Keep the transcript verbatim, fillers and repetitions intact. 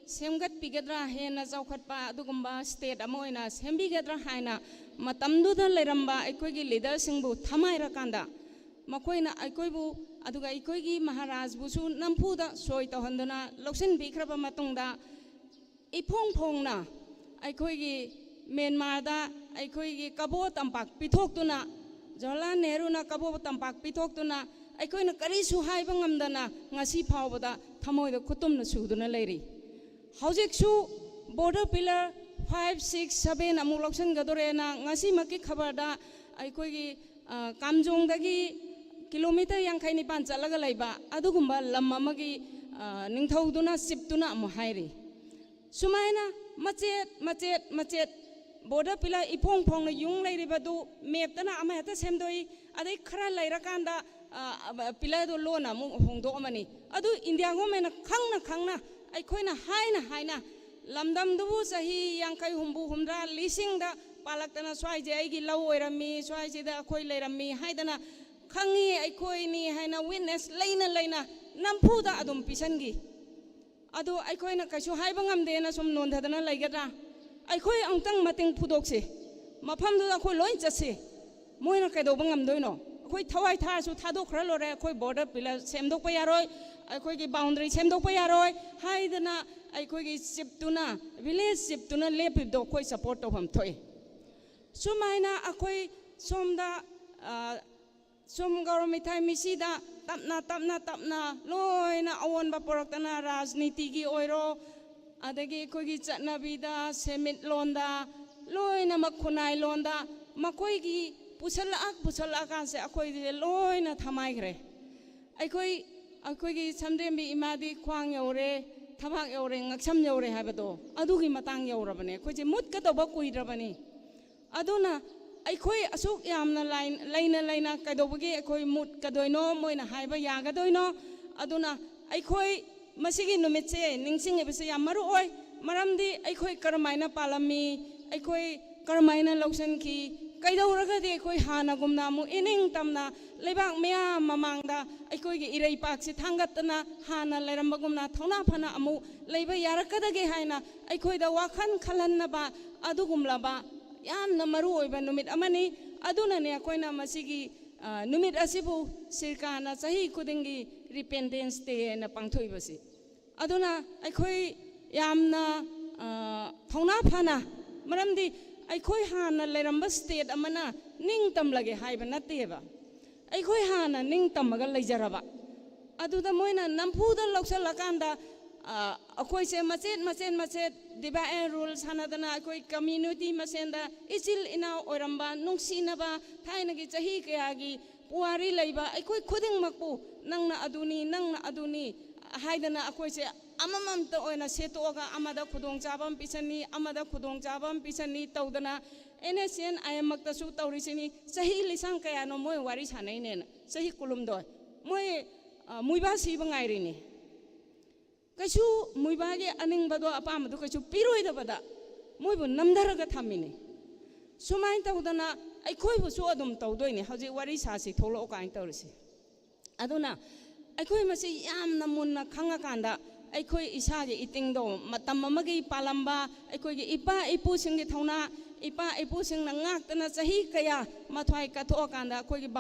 ꯁꯦꯝꯒꯠꯄꯤꯒꯗ꯭ꯔꯥ, ꯍꯦꯟꯅ ꯆꯥꯎꯈꯠꯄ ꯑꯗꯨꯒꯨꯝꯕ ꯁ꯭ꯇꯦꯠ ꯑꯃ ꯑꯣꯏꯅ ꯁꯦꯝꯕꯤꯒꯗ꯭ꯔꯥ ꯍꯥꯏꯅ ꯃꯇꯝꯗꯨꯗ ꯂꯩꯔꯝꯕ ꯑꯩꯈꯣꯏꯒꯤ ꯂꯤꯗꯔꯁꯤꯡꯕꯨ ꯊꯃꯥꯏꯔꯀꯥꯟꯗ, ꯃꯈꯣꯏꯅ ꯑꯩꯈꯣꯏꯕꯨ ꯑꯗꯨꯒ ꯑꯩꯈꯣꯏꯒꯤ ꯃꯍꯥꯔꯥꯖꯕꯨꯁꯨ ꯅꯝꯐꯨꯗ ꯁꯣꯏ ꯇꯧꯍꯟꯗꯨꯅ ꯂꯧꯁꯤꯟꯕꯤꯈ꯭ꯔꯕ ꯃꯇꯨꯡꯗ, ꯏꯐꯣꯡ ꯐꯣꯡꯅ ꯑꯩꯈꯣꯏꯒꯤ ꯃ꯭ꯌꯥꯟꯃꯥꯔꯗ ꯑꯩꯈꯣꯏꯒꯤ ꯀꯕꯣ ꯇꯝꯄꯥꯛ ꯄꯤꯊꯣꯛꯇꯨꯅ, ꯖꯋꯥꯍꯔꯂꯥꯜ ꯅꯦꯍꯔꯨꯅ ꯀꯕꯣ ꯇꯝꯄꯥꯛ ꯄꯤꯊꯣꯛꯇꯨꯅ, ꯑꯩꯈꯣꯏꯅ ꯀꯔꯤꯁꯨ ꯍꯥꯏꯕ ꯉꯝꯗꯅ ꯉꯁꯤ ꯐꯥꯎꯕꯗ ꯊꯃꯣꯏꯗ ꯈꯨꯇꯨꯝꯅ ꯁꯨꯗꯨꯅ ꯂꯩꯔꯤ꯫ ꯍꯧꯖꯤꯛꯁꯨ border pillar five, six, seven ꯑꯃꯨꯛ ꯂꯧꯁꯤꯟꯒꯗꯣꯔꯦꯅ ꯉꯁꯤꯃꯛꯀꯤ ꯈꯕꯔꯗ ꯑꯩꯈꯣꯏꯒꯤ, ꯑ, ꯀꯥꯝꯖꯣꯡꯗꯒꯤ ꯀꯤꯂꯣꯃꯤꯇꯔ ꯌꯥꯡꯈꯩ ꯅꯤꯄꯥꯟ ꯆꯠꯂꯒ ꯂꯩꯕ ꯑꯗꯨꯒꯨꯝꯕ ꯂꯝ ꯑꯃꯒꯤ, ꯑ, ꯅꯤꯡꯊꯧꯗꯨꯅ, ꯆꯤꯞꯇꯨꯅ ꯑꯃꯨꯛ ꯍꯥꯏꯔꯤ꯫ ꯁꯨꯃꯥꯏꯅ ꯃꯆꯦꯠ ꯃꯆꯦꯠ ꯃꯆꯦꯠ ꯕꯣꯔꯗꯔ ꯄꯤꯂꯔ ꯏꯐꯣꯡ ꯐꯣꯡꯅ ꯌꯨꯡ ꯂꯩꯔꯤꯕꯗꯨ ꯃꯦꯞꯇꯅ ꯑꯃ ꯍꯦꯛꯇ ꯁꯦꯝꯗꯣꯛꯏ, ꯑꯗꯩ ꯈꯔ ꯂꯩꯔꯀꯥꯟꯗ, ꯑ, ꯑ, ꯄꯤꯂꯔꯗꯨ ꯂꯣꯟꯅ ꯑꯃꯨꯛ ꯍꯣꯡꯗꯣꯛꯑꯝꯃꯅꯤ꯫ ꯑꯗꯨ ꯏꯟꯗꯤꯌꯥ ꯒꯣꯔꯃꯦꯟꯅ ꯈꯪꯅ ꯈꯪꯅ ꯑꯩꯈꯣꯏꯅ ꯍꯥꯏꯅ ꯍꯥꯏꯅ ꯂꯝꯗꯝꯗꯨꯕꯨ ꯆꯍꯤ ꯌꯥꯡꯈꯩ, ꯍꯨꯝꯐꯨ, ꯍꯨꯝꯗ꯭ꯔꯥ, ꯂꯤꯁꯤꯡꯗ ꯄꯥꯜꯂꯛꯇꯅ ꯁ꯭ꯋꯥꯏꯁꯦ ꯑꯩꯒꯤ ꯂꯧ ꯑꯣꯏꯔꯝꯃꯤ, ꯁ꯭ꯋꯥꯏꯁꯤꯗ ꯑꯩꯈꯣꯏ ꯂꯩꯔꯝꯃꯤ ꯍꯥꯏꯗꯅ ꯈꯪꯉꯤ ꯑꯩꯈꯣꯏꯅꯤ ꯍꯥꯏꯅ ꯋꯤꯠꯅꯦꯁ ꯂꯩꯅ ꯂꯩꯅ ꯅꯝꯐꯨꯗ ꯑꯗꯨꯝ ꯄꯤꯁꯟꯈꯤ꯫ ꯑꯗꯨ ꯑꯩꯈꯣꯏꯅ ꯀꯩꯁꯨ ꯍꯥꯏꯕ ꯉꯝꯗꯦꯅ ꯁꯨꯝ ꯅꯣꯟꯊꯗꯅ ꯂꯩꯒꯗ꯭ꯔꯥ? ꯑꯩꯈꯣꯏ ꯑꯃꯨꯛꯇꯪ ꯃꯇꯦꯡ ꯐꯨꯗꯣꯛꯁꯤ꯫ ꯃꯐꯝꯗꯨꯗ ꯑꯩꯈꯣꯏ ꯂꯣꯏ ꯆꯠꯁꯤ꯫ ꯃꯣꯏꯅ ꯀꯩꯗꯧꯕ ꯉꯝꯗꯣꯏꯅꯣ? ꯑꯩꯈꯣꯏ ꯊꯋꯥꯏ ꯊꯥꯔꯁꯨ ꯊꯥꯗꯣꯛꯈ꯭ꯔ ꯂꯣꯏꯔꯦ꯫ ꯑꯩꯈꯣꯏ ꯕꯣꯔꯗꯔ ꯄꯤꯂꯔ ꯁꯦꯝꯗꯣꯛꯄ ꯌꯥꯔꯣꯏ, ꯑꯩꯈꯣꯏꯒꯤ ꯕꯥꯎꯟꯗꯔꯤ ꯁꯦꯝꯗꯣꯛꯄ ꯌꯥꯔꯣꯏ ꯍꯥꯏꯗꯅ ꯑꯩꯈꯣꯏꯒꯤ ꯆꯤꯞꯇꯨꯅ, ꯚꯤꯂꯦꯖ ꯆꯤꯞꯇꯨꯅ ꯂꯦꯞꯄꯤꯕꯗꯣ ꯑꯩꯈꯣꯏ ꯁꯄꯣꯔꯠ ꯇꯧꯐꯝ ꯊꯣꯛꯏ꯫ ꯁꯨꯃꯥꯏꯅ ꯑꯩꯈꯣꯏ ꯁꯣꯝꯗ, ꯑ, ꯁꯨꯝ ꯒꯧꯔꯃꯤꯊꯥꯏ ꯃꯤꯁꯤꯗ ꯇꯞꯅ ꯇꯞꯅ ꯇꯞꯅ ꯂꯣꯏꯅ ꯑꯑꯣꯟꯕ ꯄꯨꯔꯛꯇꯅ ꯔꯥꯖꯅꯤꯇꯤꯒꯤ ꯑꯣꯏꯔꯣ, ꯑꯗꯒꯤ ꯑꯩꯈꯣꯏꯒꯤ ꯆꯠꯅꯕꯤꯗ, ꯁꯦꯟꯃꯤꯠꯂꯣꯟꯗ, ꯂꯣꯏꯅꯃꯛ ꯈꯨꯟꯅꯥꯏ ꯂꯣꯟꯗ ꯃꯈꯣꯏꯒꯤ ꯄꯨꯁꯜꯂꯛꯑ ꯄꯨꯁꯜꯂꯛꯑꯀꯥꯟꯁꯦ ꯑꯩꯈꯣꯏꯁꯦ ꯂꯣꯏꯅ ꯊꯃꯥꯏꯈ꯭ꯔꯦ꯫ ꯑꯩꯈꯣꯏ, ꯑꯩꯈꯣꯏꯒꯤ ꯁꯝꯗꯦꯝꯕꯤ ꯏꯃꯥꯗꯤ ꯈ꯭ꯋꯥꯡ ꯌꯧꯔꯦ, ꯊꯕꯥꯛ ꯌꯧꯔꯦ, ꯉꯛꯁꯝ ꯌꯧꯔꯦ ꯍꯥꯏꯕꯗꯣ ꯑꯗꯨꯒꯤ ꯃꯇꯥꯡ ꯌꯧꯔꯕꯅꯦ꯫ ꯑꯩꯈꯣꯏꯁꯦ ꯃꯨꯠꯀꯗꯧꯕ ꯀꯨꯏꯗ꯭ꯔꯕꯅꯤ꯫ ꯑꯗꯨꯅ ꯑꯩꯈꯣꯏ ꯑꯁꯨꯛ ꯌꯥꯝꯅ ꯂꯥꯏ-, ꯂꯩꯅ ꯂꯩꯅ ꯀꯩꯗꯧꯕꯒꯤ ꯑꯩꯈꯣꯏ ꯃꯨꯠꯀꯗꯣꯏꯅꯣ? ꯃꯣꯏꯅ ꯍꯥꯏꯕ ꯌꯥꯒꯗꯣꯏꯅꯣ? ꯑꯗꯨꯅ ꯑꯩꯈꯣꯏ ꯃꯁꯤꯒꯤ ꯅꯨꯃꯤꯠꯁꯦ ꯅꯤꯡꯁꯤꯡꯉꯤꯕꯁꯦ ꯌꯥꯝ ꯃꯔꯨ ꯑꯣꯏ꯫ ꯃꯔꯝꯗꯤ ꯑꯩꯈꯣꯏ ꯀꯔꯝꯍꯥꯏꯅ ꯄꯥꯜꯂꯝꯃꯤ, ꯑꯩꯈꯣꯏ ꯀꯔꯝꯍꯥꯏꯅ ꯂꯧꯁꯤꯟꯈꯤ, ꯀꯩꯗꯧꯔꯒꯗꯤ ꯑꯩꯈꯣꯏ ꯍꯥꯟꯅꯒꯨꯝꯅ ꯑꯃꯨꯛ ꯏꯅꯤꯡ ꯇꯝꯅ ꯂꯩꯕꯥꯛ ꯃꯌꯥꯝ ꯃꯃꯥꯡꯗ ꯑꯩꯈꯣꯏꯒꯤ ꯏꯔꯩꯄꯥꯛꯁꯤ ꯊꯥꯡꯒꯠꯇꯅ ꯍꯥꯟꯅ ꯂꯩꯔꯝꯕꯒꯨꯝꯅ ꯊꯧꯅꯥ ꯐꯅ ꯑꯃꯨꯛ ꯂꯩꯕ ꯌꯥꯔꯛꯀꯗꯒꯦ ꯍꯥꯏꯅ ꯑꯩꯈꯣꯏꯗ ꯋꯥꯈꯜ ꯈꯜꯍꯟꯅꯕ ꯑꯗꯨꯒꯨꯝꯂꯕ ꯌꯥꯝꯅ ꯃꯔꯨ ꯑꯣꯏꯕ ꯅꯨꯃꯤꯠ ꯑꯃꯅꯤ꯫ ꯑꯗꯨꯅꯅꯦ ꯑꯩꯈꯣꯏꯅ ꯃꯁꯤꯒꯤ, ꯑ, ꯅꯨꯃꯤꯠ ꯑꯁꯤꯕꯨ ꯁꯤꯔꯀꯥꯅ ꯆꯍꯤ ꯈꯨꯗꯤꯡꯒꯤ Repentance Day ꯍꯥꯏꯅ ꯄꯥꯡꯊꯣꯛꯏꯕꯁꯤ꯫ ꯑꯗꯨꯅ ꯑꯩꯈꯣꯏ ꯌꯥꯝꯅ, ꯑ, ꯊꯧꯅꯥ ꯐꯅ, ꯃꯔꯝꯗꯤ ꯑꯩꯈꯣꯏ ꯍꯥꯟꯅ ꯂꯩꯔꯝꯕ state ꯑꯃꯅ ꯅꯤꯡ ꯇꯝꯂꯒꯦ ꯍꯥꯏꯕ ꯅꯠꯇꯦꯕ꯫ ꯑꯩꯈꯣꯏ ꯍꯥꯟꯅ ꯅꯤꯡ ꯇꯝꯃꯒ ꯂꯩꯖꯔꯕ, ꯑꯗꯨꯗ ꯃꯣꯏꯅ ꯅꯝꯐꯨꯗ ꯂꯧꯁꯜꯂꯀꯥꯟꯗ, ꯑ, ꯑꯩꯈꯣꯏꯁꯦ ꯃꯆꯦꯠ ꯃꯆꯦꯠ ꯃꯆꯦꯠ divide and rule ꯁꯥꯟꯅꯗꯅ ꯑꯩꯈꯣꯏ community ꯃꯁꯦꯟꯗ ꯏꯆꯤꯜ ꯏꯅꯥꯎ ꯑꯣꯏꯔꯝꯕ, ꯅꯨꯡꯁꯤꯅꯕ, ꯊꯥꯏꯅꯒꯤ ꯆꯍꯤ ꯀꯌꯥꯒꯤ ꯄꯨꯋꯥꯔꯤ ꯂꯩꯕ ꯑꯩꯈꯣꯏ ꯈꯨꯗꯤꯡꯃꯛꯄꯨ ꯅꯪꯅ ꯑꯗꯨꯅꯤ, ꯅꯪꯅ ꯑꯗꯨꯅꯤ ꯍꯥꯏꯗꯅ ꯑꯩꯈꯣꯏꯁꯦ ꯑꯃꯃꯝꯇ ꯑꯣꯏꯅ ꯁꯦꯠꯇꯣꯛꯑꯒ ꯑꯃꯗ ꯈꯨꯗꯣꯡꯆꯥꯕ ꯑꯃ ꯄꯤꯁꯟꯅꯤ, ꯑꯃꯗ ꯈꯨꯗꯣꯡꯆꯥꯕ ꯑꯃ ꯄꯤꯁꯟꯅꯤ ꯇꯧꯗꯅ N S C N I M ꯃꯛꯇꯁꯨ ꯇꯧꯔꯤꯁꯤꯅꯤ꯫ ꯆꯍꯤ ꯂꯤꯁꯥꯡ ꯀꯌꯥꯅꯣ ꯃꯣꯏ ꯋꯥꯔꯤ ꯁꯥꯟꯅꯩꯅꯦꯅ, ꯆꯍꯤ ꯀꯨꯟꯍꯨꯝꯗꯣꯏ꯫ ꯃꯣꯏ, ꯑ, ꯃꯨꯏꯕꯥ ꯁꯤꯕ ꯉꯥꯏꯔꯤꯅꯤ꯫ ꯀꯩꯁꯨ ꯃꯨꯏꯕꯥꯒꯤ ꯑꯅꯤꯡꯕꯗꯣ, ꯑꯄꯥꯝꯕꯗꯣ ꯀꯩꯁꯨ ꯄꯤꯔꯣꯏꯗꯕꯗ ꯃꯣꯏꯕꯨ ꯅꯝꯊꯔꯒ ꯊꯝꯃꯤꯅꯤ꯫ ꯁꯨꯃꯥꯏꯅ ꯇꯧꯗꯅ ꯑꯩꯈꯣꯏꯕꯨꯁꯨ ꯑꯗꯨꯝ ꯇꯧꯗꯣꯏꯅꯤ꯫ ꯍꯧꯖꯤꯛ ꯋꯥꯔꯤ ꯁꯥꯁꯤ ꯊꯣꯛꯂꯛꯑꯣ ꯀꯥꯏꯅ ꯇꯧꯔꯤꯁꯤ꯫ ꯑꯗꯨꯅ ꯑꯩꯈꯣꯏ ꯃꯁꯤ ꯌꯥꯝꯅ ꯃꯨꯟꯅ ꯈꯪꯉꯀꯥꯟꯗ ꯑꯩꯈꯣꯏ ꯏꯁꯥꯒꯤ ꯏꯇꯤꯡꯗꯣ, ꯃꯇꯝ ꯑꯃꯒꯤ ꯄꯥꯜꯂꯝꯕ ꯑꯩꯈꯣꯏꯒꯤ ꯏꯄꯥ ꯏꯄꯨꯁꯤꯡꯒꯤ ꯊꯧꯅꯥ, ꯏꯄꯥ ꯏꯄꯨꯁꯤꯡꯅ ꯉꯥꯛꯇꯅ ꯆꯍꯤ ꯀꯌꯥ ꯃꯊ꯭ꯋꯥꯏ ꯀꯠꯊꯣꯛꯑꯀꯥꯟꯗ ꯑꯩꯈꯣꯏꯒꯤ